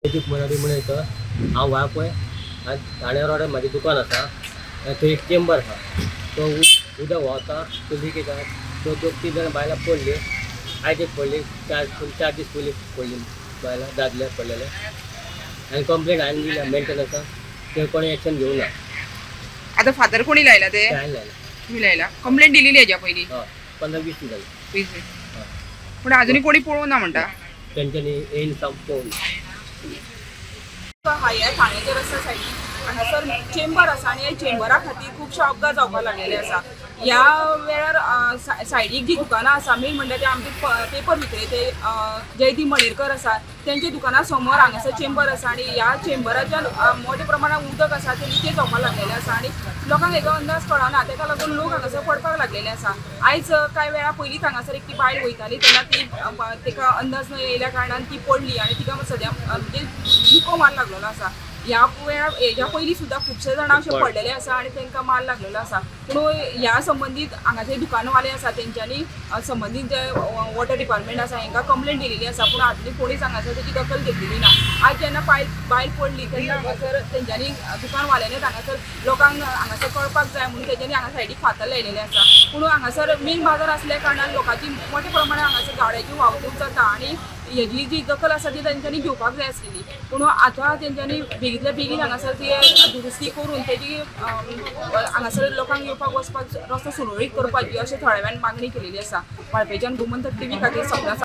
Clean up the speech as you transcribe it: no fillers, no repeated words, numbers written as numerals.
मराठी म्हणून हांव वाळपय ठाणे रोडार म्हाजें दुकान आसा, थंय एक चेंबर आसा, तो उदक व्हांवता, तो लिकेज आसा. तो दोग तीन जाणां बायलां पडली, आयज एक पडली, चार दीस पयलीं पडली बायलां, दादले पडलेले. आनी कंप्लेन हांवें दिल्या मेंटेनन्साक, ते कोणें एक्शन घेवना. आतां फातर कोणी लायला ते? हांवें लायला. तुम्ही लायला? कंप्लेन दिलेली हेज्या पयलीं? हय, 15-20 दीस जाले. 20 दीस. पूण अजुनूय कोणी पळोवना ना म्हणटा? तेंच्यांनी येयन सामको पळोवना. ह्या ठाण्याच्या रस्त्या सायडीन हांगासर चेंबर आसा आनी ह्या चेंबरा खातीर खुबशे अपघात जावपाक लागलेले आसा. ह्या वेळार सायडीक जी दुकानां आसा, मेन म्हणल्यार ते आमचे पेपर विक्रेते जयदीप मणेरकर आसा, तेंच्या दुकाना समोर हांगासर चेंबर आसा आनी ह्या चेंबराच्यान मोठ्या प्रमाणात उदक आसा तें लिकेज जावपाक लागलेलें आसा आनी लोकांक हेजो अंदाज कळना, तेका लागून लोक हांगासर पडपाक लागलेले आसा. आयज कांय वेळा पयलींच हांगासर एक ती बायल वयताली तेन्ना ती तेका अंदाज न येयल्या कारणान ती पडली आनी तिका सद्या म्हणजे दुखो मार लागलेलो आसा. ह्या वेळार हेज्या पयलीं सुद्दां खुबशे जाणां अशे पडलेले आसा आनी तांकां मार लागलेलो आसा. पूण ह्या संबंदीत हांगाचे दुकानवाले आसा तेंच्यांनी संबंदीत जे वॉटर डिपार्टमेंट आसा हेंकां कंप्लेन दिलेली आसा, पूण आजूनय कोणीच हांगासर तेजी दखल घेतलेली ना. आयज जेन्ना बायल पडली तेन्ना हांगासर तेंच्यांनी दुकानवाल्यांनीच हांगासर लोकांक हांगासर कळपाक जाय म्हणून तेंच्यांनी हांगा सायडीक फातर लायलेले आसा. पूण हांगासर मेन बाजार आसल्या कारणान लोकांची मोठ्या प्रमाणात हांगासर गाडयांची वाहतूक जाता आनी हेजी जी दखल आसा ती तेंच्यांनी घेवपाक जाय आसलेली. पूण आतां तेंच्यांनी बेगींतल्या बेगीन हांगासर ती दुरुस्ती करून तेजी हांगासर लोकांक येवपाक वचपाक रस्तो सुरळीत करपाची अशें थळाव्यान मागणी केलेली आसा. वाळपेच्यान गोमंतक टीव्ही खातीर सपना.